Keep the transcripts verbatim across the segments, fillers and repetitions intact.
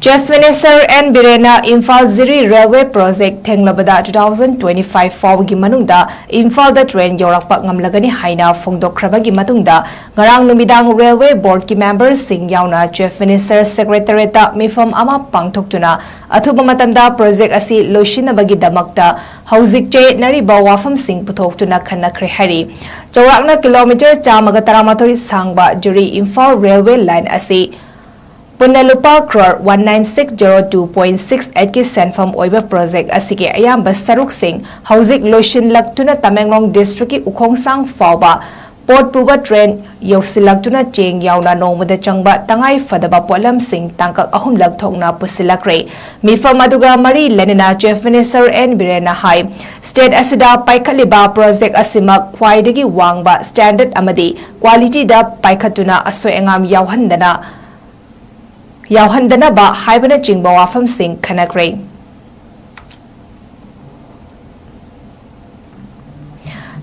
Chief Minister N Birena Imphal ꯖꯤꯔꯤ Railway Project ꯊꯦꯡꯂꯕꯗ two thousand twenty-five ꯐꯥꯎꯕꯒꯤ ꯃꯅꯨꯡꯗ ꯏꯝꯐꯥꯜꯗ train ꯌꯧꯔꯛꯄ ꯉꯝꯂꯒꯅꯤ ꯍꯥꯏꯅ ꯐꯣꯡꯗꯣꯛꯈ꯭ꯔꯕꯒꯤ ꯃꯇꯨꯡꯗ, ꯉꯔꯥꯡ ꯅꯨꯃꯤꯗꯥꯡ Railway Board ꯀꯤ member ꯁꯤꯡ ꯌꯥꯎꯅ Chief Minister Secretariat ꯇ ꯃꯤꯐꯝ ꯑꯃ ꯄꯥꯡꯊꯣꯛꯇꯨꯅ ꯑꯊꯨꯕ ꯃꯇꯝꯗ project ꯑꯁꯤ ꯂꯣꯏꯁꯤꯟꯅꯕꯒꯤꯗꯃꯛꯇ ꯍꯧꯖꯤꯛ ꯆꯌꯦꯠꯅꯔꯤꯕ ꯋꯥꯐꯝꯁꯤꯡ ꯄꯨꯊꯣꯛꯇꯨꯅ ꯈꯟꯅꯈ꯭ꯔꯦ ꯍꯥꯏꯔꯤ꯫ ꯆꯥꯎꯔꯥꯛꯅ kilometre ꯆꯥꯝꯃꯒ ꯇꯔꯥꯃꯥꯊꯣꯏ ꯁꯥꯡꯕ ꯖꯤꯔꯤ ꯏꯝꯐꯥꯜ railway line ꯑꯁꯤ ꯄꯨꯟꯅ ꯂꯨꯄꯥ crore one nine six zero two point six eight ꯀꯤ ꯁꯦꯟꯐꯝ ꯑꯣꯏꯕ project ꯑꯁꯤꯒꯤ ꯑꯌꯥꯝꯕ ꯁꯔꯨꯛꯁꯤꯡ ꯍꯧꯖꯤꯛ ꯂꯣꯏꯁꯤꯜꯂꯛꯇꯨꯅ ꯇꯃꯦꯡꯂꯣꯡ district ꯀꯤ ꯎꯈꯣꯡꯁꯥꯡ ꯐꯥꯎꯕ ꯄꯣꯠ ꯄꯨꯕ train ꯌꯧꯁꯤꯜꯂꯛꯇꯨꯅ ꯆꯦꯡ ꯌꯥꯎꯅ ꯅꯣꯡꯃꯗ ꯆꯪꯕ ꯇꯉꯥꯏ ꯐꯗꯕ ꯄꯣꯠꯂꯝꯁꯤꯡ ꯇꯥꯡꯀꯛ ꯑꯍꯨꯝꯂꯛ ꯊꯣꯛꯅ ꯄꯨꯁꯤꯜꯂꯛꯈ꯭ꯔꯦ꯫ ꯃꯤꯐꯝ ꯑꯗꯨꯒ ꯃꯔꯤ ꯂꯩꯅꯅ Chief Minister N ꯕꯤꯔꯦꯟꯅ ꯍꯥꯏ, state ꯑꯁꯤꯗ ꯄꯥꯏꯈꯠꯂꯤꯕ project ꯑꯁꯤꯃꯛ ꯈ꯭ꯋꯥꯏꯗꯒꯤ ꯋꯥꯡꯕ standard ꯑꯃꯗꯤ quality ꯗ ꯄꯥꯏꯈꯠꯇꯨꯅ ꯑꯁꯣꯏ ꯑꯉꯥꯝ ꯌꯥꯎꯍꯟꯗꯅ ꯌꯥꯎꯍꯟꯗꯅꯕ ꯍꯥꯏꯕꯅꯆꯤꯡꯕ ꯋꯥꯐꯝꯁꯤꯡ ꯈꯟꯅꯈ꯭ꯔꯦ꯫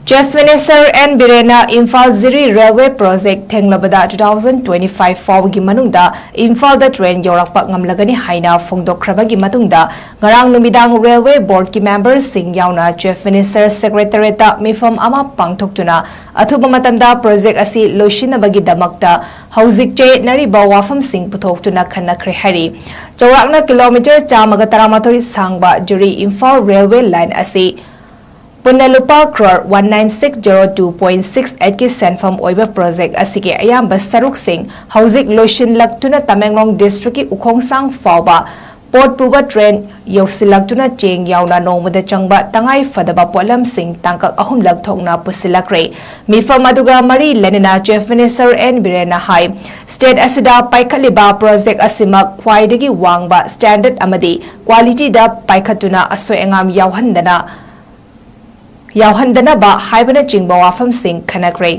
Chief Minister N ꯕꯤꯔꯦꯟꯅ ꯏꯝꯐꯥꯜ ꯖꯤꯔꯤ Railway Project ꯊꯦꯡꯂꯕꯗ two thousand twenty-five ꯐꯥꯎꯕꯒꯤ ꯃꯅꯨꯡꯗ ꯏꯝꯐꯥꯜꯗ train ꯌꯧꯔꯛꯄ ꯉꯝꯂꯒꯅꯤ ꯍꯥꯏꯅ ꯐꯣꯡꯗꯣꯛꯈ꯭ꯔꯕꯒꯤ ꯃꯇꯨꯡꯗ, ꯉꯔꯥꯡ ꯅꯨꯃꯤꯗꯥꯡ Railway Board ꯀꯤ member ꯁꯤꯡ ꯌꯥꯎꯅ Chief Minister Secretariat ꯇ ꯃꯤꯐꯝ ꯑꯃ ꯄꯥꯡꯊꯣꯛꯇꯨꯅ ꯑꯊꯨꯕ ꯃꯇꯝꯗ project ꯑꯁꯤ ꯂꯣꯏꯁꯤꯟꯅꯕꯒꯤꯗꯃꯛꯇ ꯍꯧꯖꯤꯛ ꯆꯌꯦꯠꯅꯔꯤꯕ ꯋꯥꯐꯝꯁꯤꯡ ꯄꯨꯊꯣꯛꯇꯨꯅ ꯈꯟꯅꯈ꯭ꯔꯦ ꯍꯥꯏꯔꯤ꯫ ꯆꯥꯎꯔꯥꯛꯅ kilometre ꯆꯥꯝꯃꯒ ꯇꯔꯥꯃꯥꯊꯣꯏ ꯁꯥꯡꯕ ꯖꯤꯔꯤ ꯏꯝꯐꯥꯜ railway line ꯑꯁꯤ ꯄꯨꯟꯅ ꯂꯨꯄꯥ crore one nine six zero two point six eight ꯀꯤ ꯁꯦꯟꯐꯝ ꯑꯣꯏꯕ project ꯑꯁꯤꯒꯤ ꯑꯌꯥꯝꯕ ꯁꯔꯨꯛꯁꯤꯡ ꯍꯧꯖꯤꯛ ꯂꯣꯏꯁꯤꯜꯂꯛꯇꯨꯅ ꯇꯃꯦꯡꯂꯣꯡ district ꯀꯤ ꯎꯈꯣꯡꯁꯥꯡ ꯐꯥꯎꯕ ꯄꯣꯠ ꯄꯨꯕ train ꯌꯧꯁꯤꯜꯂꯛꯇꯨꯅ ꯆꯦꯡ ꯌꯥꯎꯅ ꯅꯣꯡꯃꯗ ꯆꯪꯕ ꯇꯉꯥꯏ ꯐꯗꯕ ꯄꯣꯠꯂꯝꯁꯤꯡ ꯇꯥꯡꯀꯛ ꯑꯍꯨꯝꯂꯛ ꯊꯣꯛꯅ ꯄꯨꯁꯤꯜꯂꯛꯈ꯭ꯔꯦ꯫ ꯃꯤꯐꯝ ꯑꯗꯨꯒ ꯃꯔꯤ ꯂꯩꯅꯅ Chief Minister N ꯕꯤꯔꯦꯟꯅ ꯍꯥꯏ, state ꯑꯁꯤꯗ ꯄꯥꯏꯈꯠꯂꯤꯕ project ꯑꯁꯤꯃꯛ ꯈ꯭ꯋꯥꯏꯗꯒꯤ ꯋꯥꯡꯕ standard ꯑꯃꯗꯤ quality ꯗ ꯄꯥꯏꯈꯠꯇꯨꯅ ꯑꯁꯣꯏ ꯑꯉꯥꯝ ꯌꯥꯎꯍꯟꯗꯅ ꯌꯥꯎꯍꯟꯗꯅꯕ ꯍꯥꯏꯕꯅꯆꯤꯡꯕ ꯋꯥꯐꯝꯁꯤꯡ ꯈꯟꯅꯈ꯭ꯔꯦ꯫